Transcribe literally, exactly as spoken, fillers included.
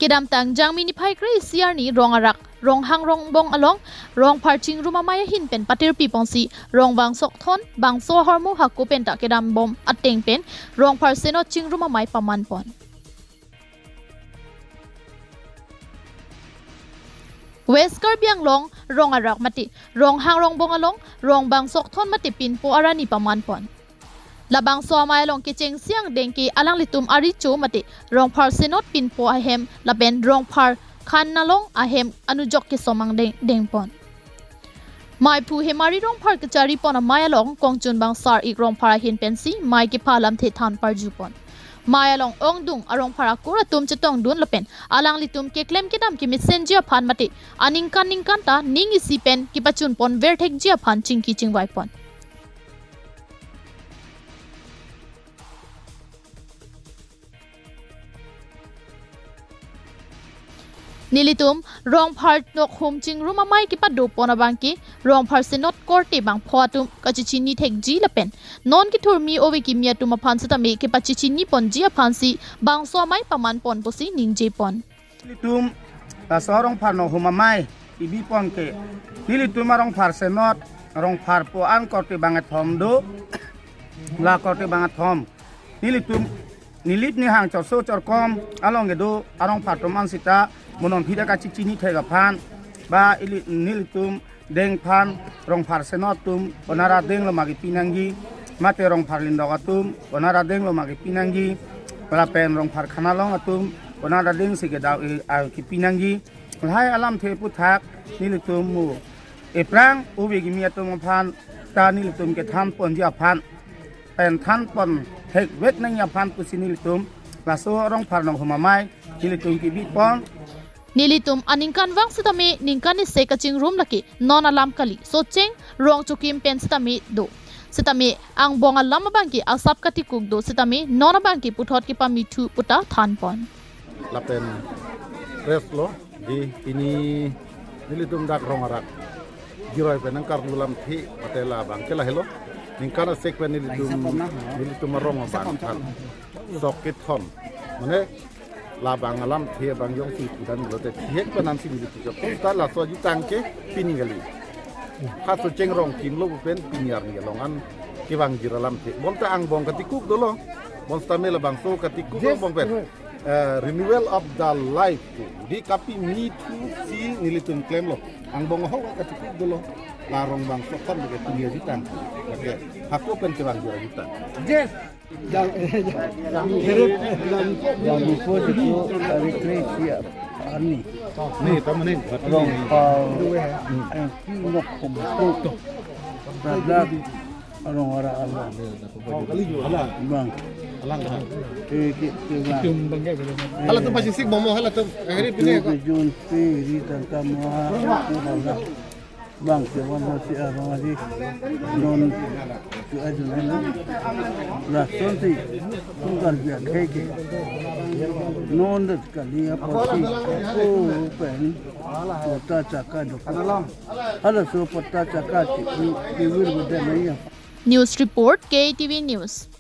Kedamtang Jangmi niphai kre-isi arni Rongarak Ronghang Rongbong along rongphar chingrum amei ahin pen patirpi ponsi Rongbang Sokthon bangso ahormu hako penta kedambom ateng pen rongphar senot chingrum amei paman pon. West Karbi Anglong Rongarak mate Ronghang Rongbong along Rongbang Sokthon mate pinpo arani paman pon. Labangso amei along kechengsi angdeng ke alanglitum arecho mate rongphar senot pinpo ahem lapen rongphar khan along ahem anujok kesom angdeng deng pon. Meiphu Hemari Rongphar kachari pon amei along Kongchunbang Sar-ik Rongphar ahin pensi mei kepha alamthe than parju pon. Mei along ongdung arongphar akur atum chetongdun lapen alanglitum keklem kedam kemesenji aphan mate aningkan ningkan ta ning isi pen kepachun pon verthekji aphan chingki chingvai pon. Nelitum rongphar nokhum chingrum amei kepado pon abangke rongphar senot korte bangpho atum kachechini thekji lapen non kethurmi ove kimi atum aphan setame kepachechini ponji aphansi bangso amei paman pon pusi ningje pon. Nelitum laso rongphar nokhum amei kebi pon ke nelitum arongphar senot rongpharpo an korte bangkethom do. La korte bangkethom nelitum Nilip nihang chorso chorkom along kedo arongphar atum an sita monon phida kachechini thek aphan ba ili nelitum deng aphan rongphar senot atum onara denglo ma kepi nangji mate rongphar lindok atum onara denglo ma kepi nangji lapen rongphar khan along atum onara dengsi kedo-i ar kepi nangji. Lahai alamthe aphuthak nelitum mo ephrang ove kimi atum aphan ta nelitum kethan ponji aphan pen than pon thekvek nangji aphan pusi nelitum laso rongphar nokhum amei nelitum kebi pon. Nelitum aningkanvang setame ningkan isi kachingrum lake non alam kali, socheng rong chokim pen setame do. Setame angbong alam abangke asap katikuk do setame non abangke puthot kepamithu puta than pon. Lapen rest lo di pini nelitum dak Rongarak jiroi pen nangkarju alamthe mate labangke lahelo. Ningkan asek pen nelitum nelitum arong abang than sok kethom mane labang alamthe abang jongsi pudan lote thihek pen ansi nelitum jok ta laso jutang ke pini kali. Ha socheng rong kimlo pen pini arni along an kevang jir alamthe. Bonta angbong katikuk dolo. Bonta me labangso katikuk lo bong pen. Eh, renewal of the life. Di kapamithusi nelitum klemlo. Angbong ho katikuk dolo. La Rongbang Sokthon ke pini jutang. Oke. Hako pen kevang jir jutang. Yes. Jam, jam, jam, jam, Arni. Ni, tamu ni, buat ni. Rongphar, eh, nokhum, to. Radak, Rongarak along. Bang. Alang, alang. Eh, ki, ki, bang. Halatum pachesik momo, halatum. Akhirnya pini. Jun, pi, ri, tangka, ma, hala. Bang ke wan si arong adi non ke ajunan lasonsi tunggal biak keke non det kali apotsi ko pen patta chaka dok. Halaso patta chaka ti will be done ya. News report, K T V News.